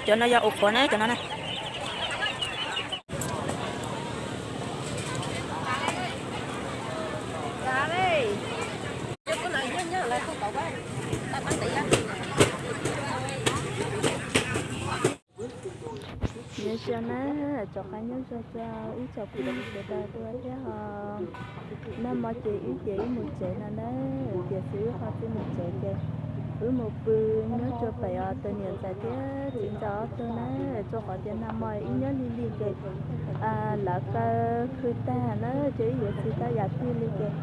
Cov no yog ua qhuav na, cov no na. Nyob zoo na, rov qab nyob zoo rau ib tsoom phooj ywg sawv daws dua thiab ho. Nag hmo ces wb ces wb mus tsev no na, tiam sis wb ho tsis mus tsev ces wb mus pw nyob rau pem os tus niam ntxawm thiab txiv ntxawm ob tug na, rau qhov tias nag hmo wb nyob lig lig ces lawv kaw khw tag na ces wb yuav tsis tau yam twg li ces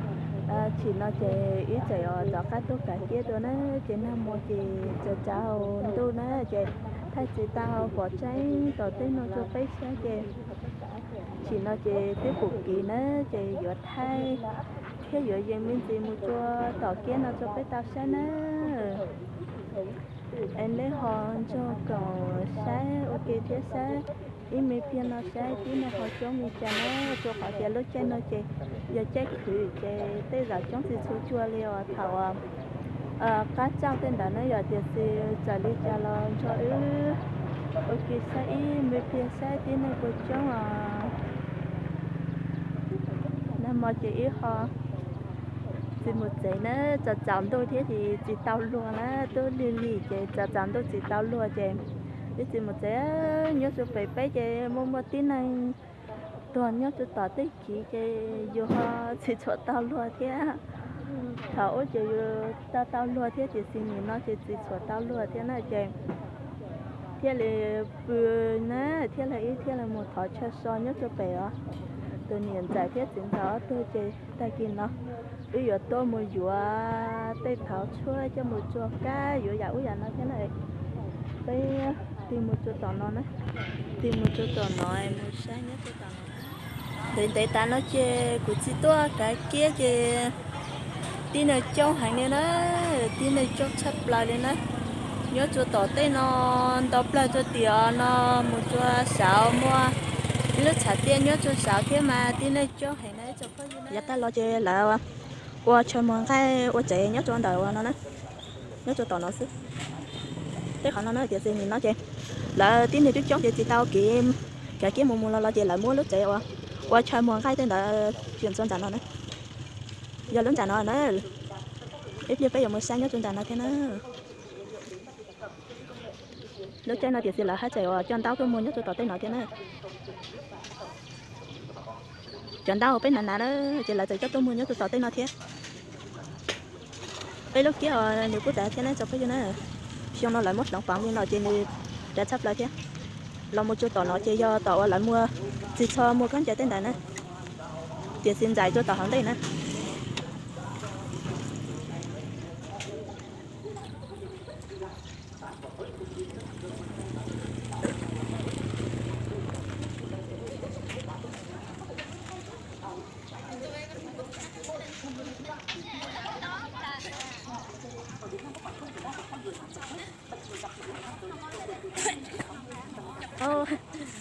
tsim no ces wb tseem rov qab tuaj kav kiab dua na, ces nag hmo ces tsaus tsaus ntuj na ces thaij tsis tau pom tseeb tom tej no rau peb saib ces tsim no ces twb pum kiv na ces yuav thaij thiab yuav yees me ntsis mus rau tom kiab no rau peb tau saib na. Es nej ho nrog koom saib ua ke thiab saib ib me pliag no saib tib neeg ho coob li cas na, rau qhov tias lub caij no ces yog caij khwv ces tej zaum coob tsis tshua cuag li uas thaum uas qab txaj tej ntawd na yom, tiam sis txawm li cas los nrog wb ua ke saib ib me pliag saib tib neeg puas coob os. Nag hmo ces wb ho tsis mus tsev na, tsaus tsaus ntuj thiab ces tsis tau luag na, twb lig lig ces tsaus tsaus ntuj tsis tau luag ces wb tsis mus tsev. Nyob rau pem peb ces muaj muaj tib neeg tuag nyob rau tom tej kiv ces yus ho tsis tshua tau luag thiab. Thaum ub ces yus tau tau luag thiab tiam sis nim no ces tsis tshua tau luag thiab na ces thiaj li pw na, thiaj li wb thiaj li mus thov chaw so nyob rau pem os. Tus niam ntxawm thiab txiv ntxawm ob tug ces tag kis no wb yuav tuaj mus yuav tej thauv tshuaj coj mus tsuag kab yuav yam ub yam no thiab na. Peb tig mus rau tom no na, tig mus rau tom no mus saib nyob rau tom no. Ntev ntev tas no ces kuv tsis tuaj kav kiab ces tib neeg coob heev li na, tib neeg coob tshaj plaws li na. Nyob rau tom tej no ntau plaws rau tiam no mus rau saud muaj ib lub tshav tiaj nyob rau saud thiab mas tib neeg coob heev na. Yav tag los ces lawv ua chaw muag nqaij ua tsev nyob rau ntawm no na, nyob rau tom no xwb. Tej qhov no na tiam sis nim no ces lawv tib neeg coob coob ces tsis tau kev kav kiab mus mus los los ces lawv muab lub tsev ua chaw muag nqaij tej ntawd tsis txog nram no na. Yog lub nram no na, ib pliag peb yuav mus saib nyob rau nram no thiab na. Lub caij no tiam sis lawv haj tseem uas coj ntaub tuaj muag nyob rau tom tej no thiab na. Cov ntaub peb hnav hnav na ces lawv tseem coj tuaj muag nyob rau tom tej no thiab. Peb lub kiab uas nws kuj dav thiab na tsoom phooj ywg na. Xyoo no lawv muab hloov poov li no ces nws dav tshaj plaws thiab. Los mus rau tom no ces yog tom uas lawv muag tsis txhob muag khaub ncaws tej ntawd na, tiam sis ntxais rau tom hauv ntej na.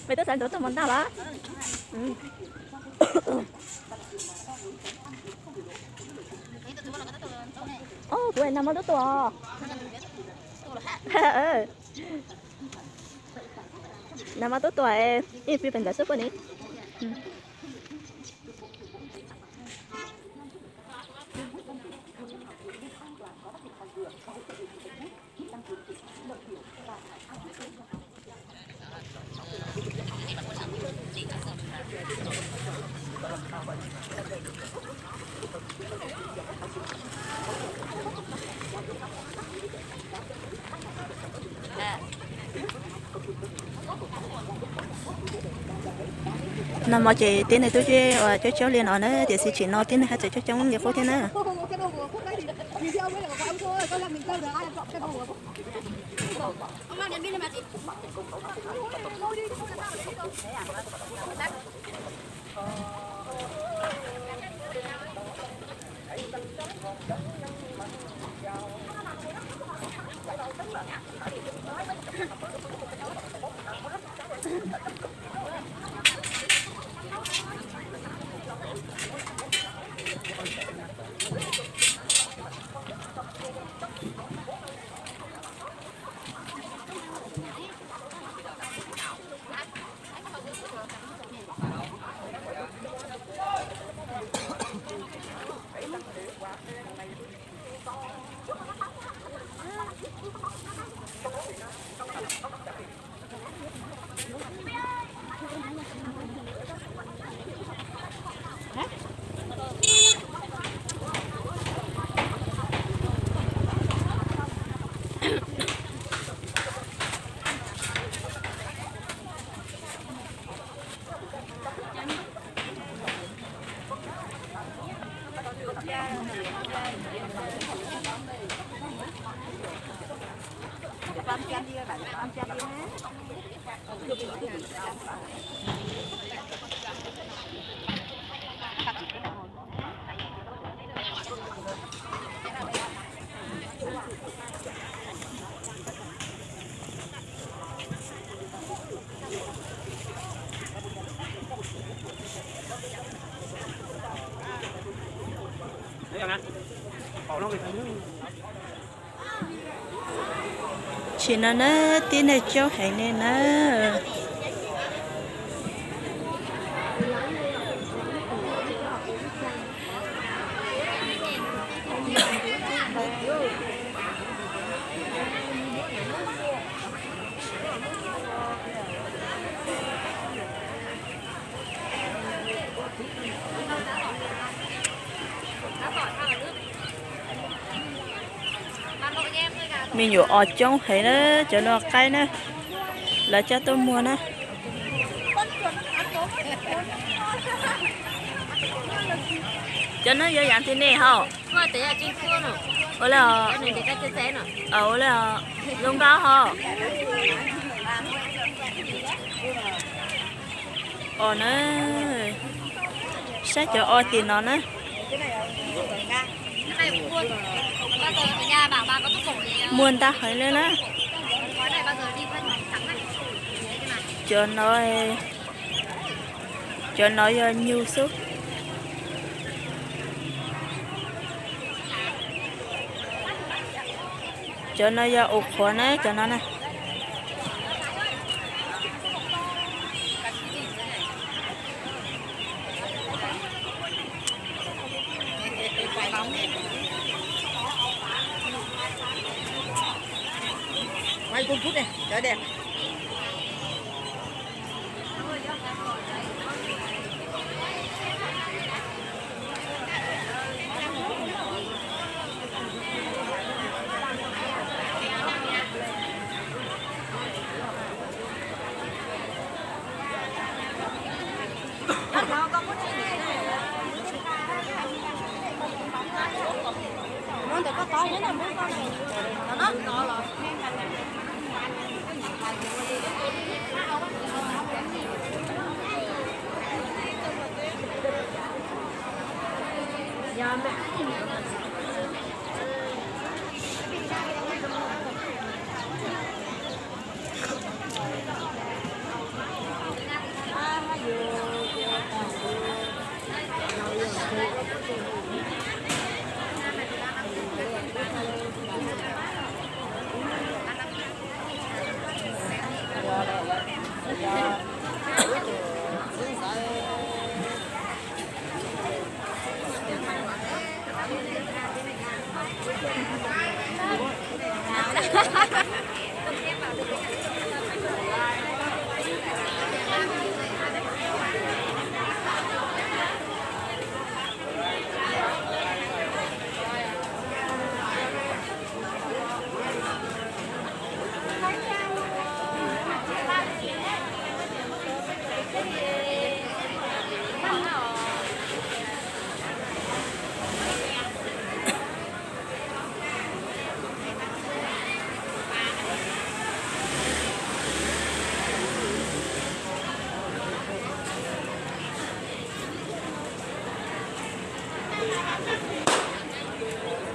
Mej twb xav nrog tuaj mus ntag los? Kuv nag hmo tuaj tua. Nag hmo tuaj tua, ib pib pem ntawd xwb puab ni. Nag hmo ces tib neeg tub coob coob li no na, tiam sis tsim no tib neeg haj tseem coob coob li qub thiab na. Tsis no na, tib neeg coob heev li na. Me nyuam os coob heev na, cov no qaib na, lawv coj tuaj muag na. Cov no yog yam twg ne hos? Ua li os, ua li os, zoo nkauj hos. Os na, saib cov os tim no na. Muag ntau heev li na. Cov no, cov no yog nyuj xwb. Cov no yog us qhuav na, cov no na.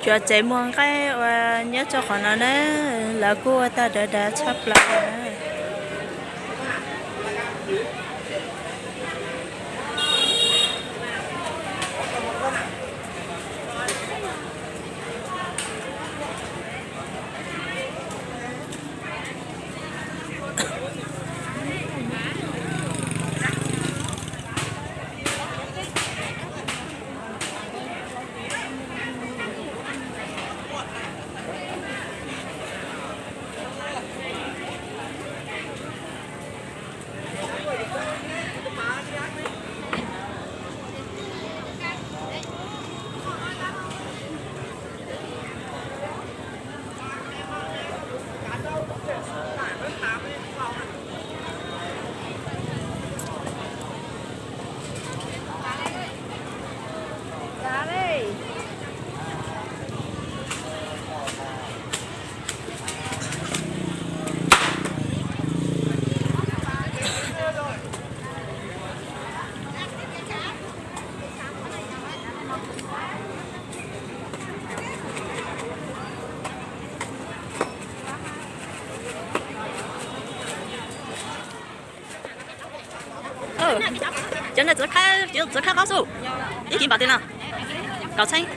Cov tsev muag nqaij uas nyob rau qhov no na, lawv kuj ua tau dav dav tshaj plaws na. Cov no txiv khab, txiv khab qab xub, ib kiv npaum twg no? Kaum txheeb.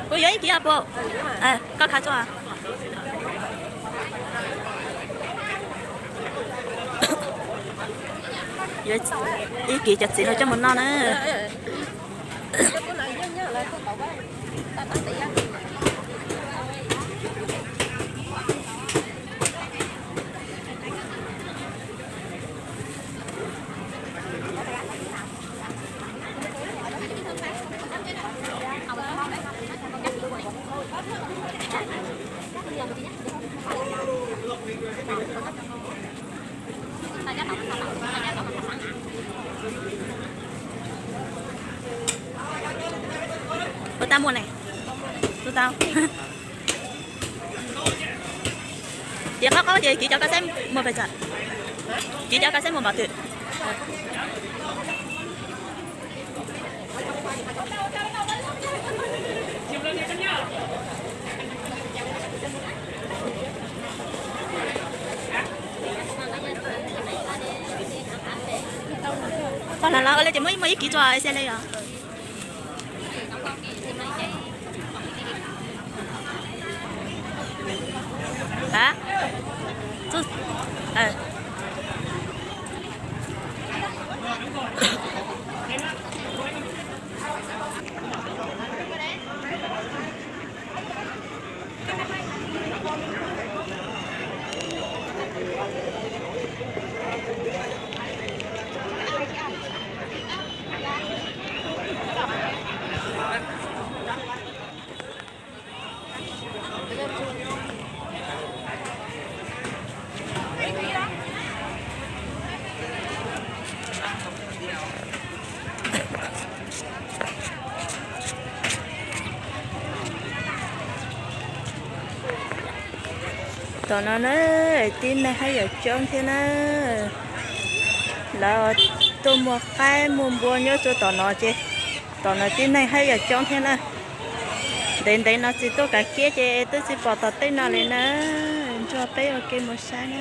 Kuv yuav ib kiv puas? Koj khav tso. Ib kiv cov txiv no coj mus noj na. Ua tau muaj ne, ua tau. Tias qab qab ces kiv cov koj xeeb muaj pes tsawg? Kiv cov koj xeeb muaj npaum twg? Tau los los ua li ces muab ib, muab ib kiv tso xia li os. Tom no na, tib neeg haj yam coob thiab na. Lawv tuaj muag qaib muag npua nyob rau tom no ces tom no tib neeg haj yam coob thiab na. Ntev ntev no tsis tuaj kav kiab ces twb tsis pom tom tej no li na. Nrog peb ua ke mus saib na.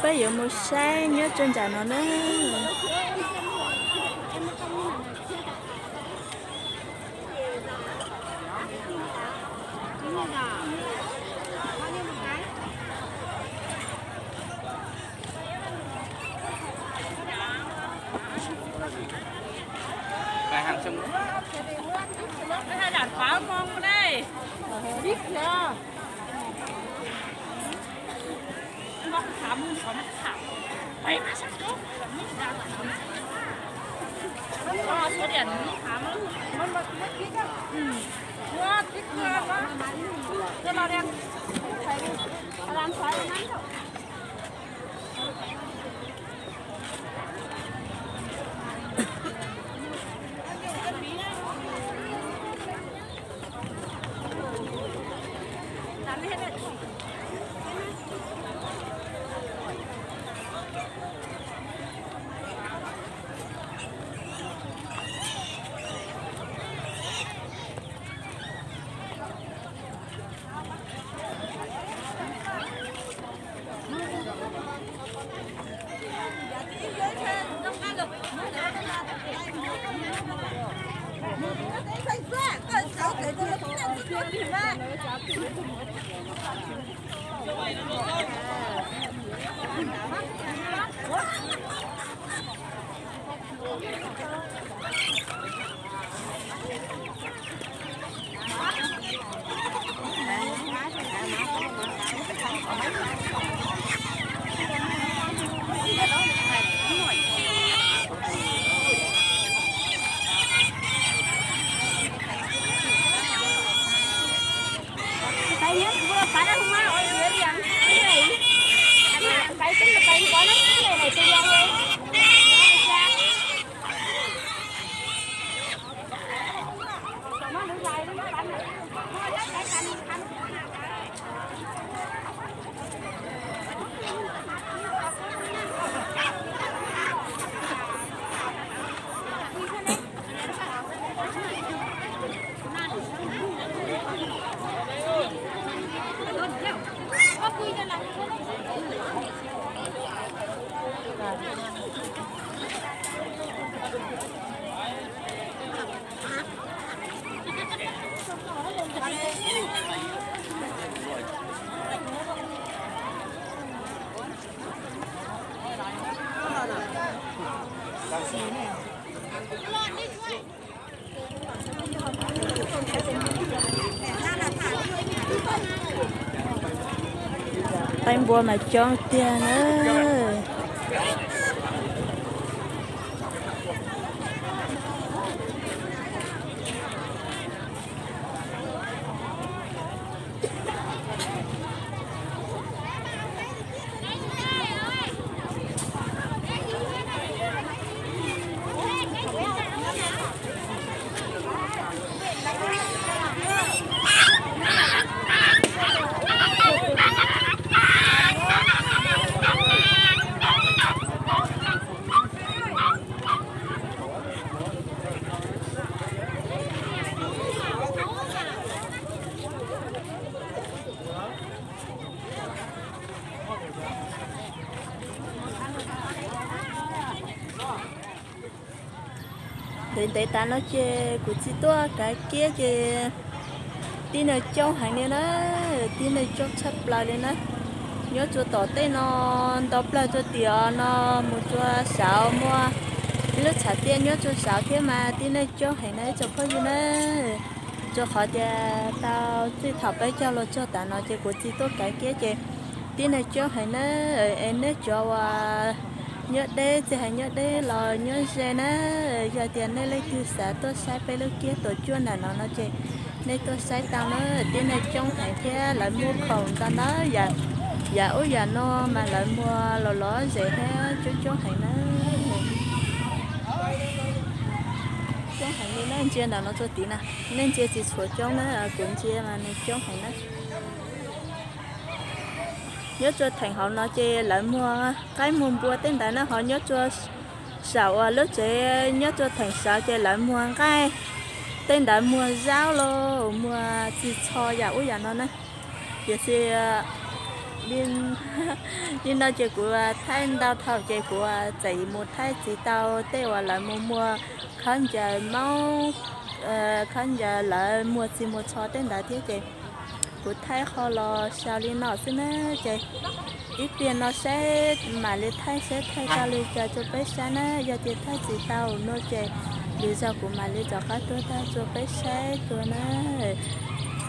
Peb yuav mus saib nyob rau nram no na. Qaib npua mas coob tiag na. Ntev ntev tas no ces kuv txiv tuaj kav kiab ces tib neeg coob heev li na, tib neeg coob tshaj plaws li na. Nyob rua tom tej no nto plawg rua tim no mus rua saud muaj ib lub tshav tiaj nyob rua saud thiab mas tib neeg coob heev na ib tsoom phooj ywg na. Rua qhov tias tau txij thaum peb caug los txog tav no ces kuv txiv tuaj kav kiab ces tib neeg coob heev na. Es nej cov uas nyob deb tsis hais nyob deb los nyob ze na, yog tias nej leej twg xav tuaj saib peb lub kiab tuam cuaj nram no no ces nej tuaj saib tau na, tib neeg coob heev thiab lawv muag khoom ntau ntau yam ub yam no mas lawv muag los lov zem thiab coob coob heev na. Coob heev li na, ntsia nram no rua tid na, nej ntsia tsis tshua coob na, kuv ntsia mas nws coob heev na. Nyob rua theem hauv no ces lawv muag qaib muag npua tej ntawd na, ho nyob rua saum uas lub tsev nyob rua theem saud ces lawv muag nqaij, tej ntawd muag zaub los muag tsis txho yam ub yam no na. Tiam sis Li, li no ces kuv thaij ntau thaum ces kuv txawm mus thaij tsis tau tej uas lawv mus muag khaub ncaws Hmoob, khaub ncaws lawv muag txij muag txho tej ntawd thiab ces kuv thaij qho los xaus li no xwb na. Ces ib pliag no saib mam li thaij saib thaij tau li cas rau peb saib na. Yog tias thaij tsis tau no ces lwm zaus kuv mam li rov qab tuaj thaij rau peb saib dua na.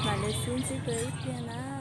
Mam li sib ntsib dua ib pliag na.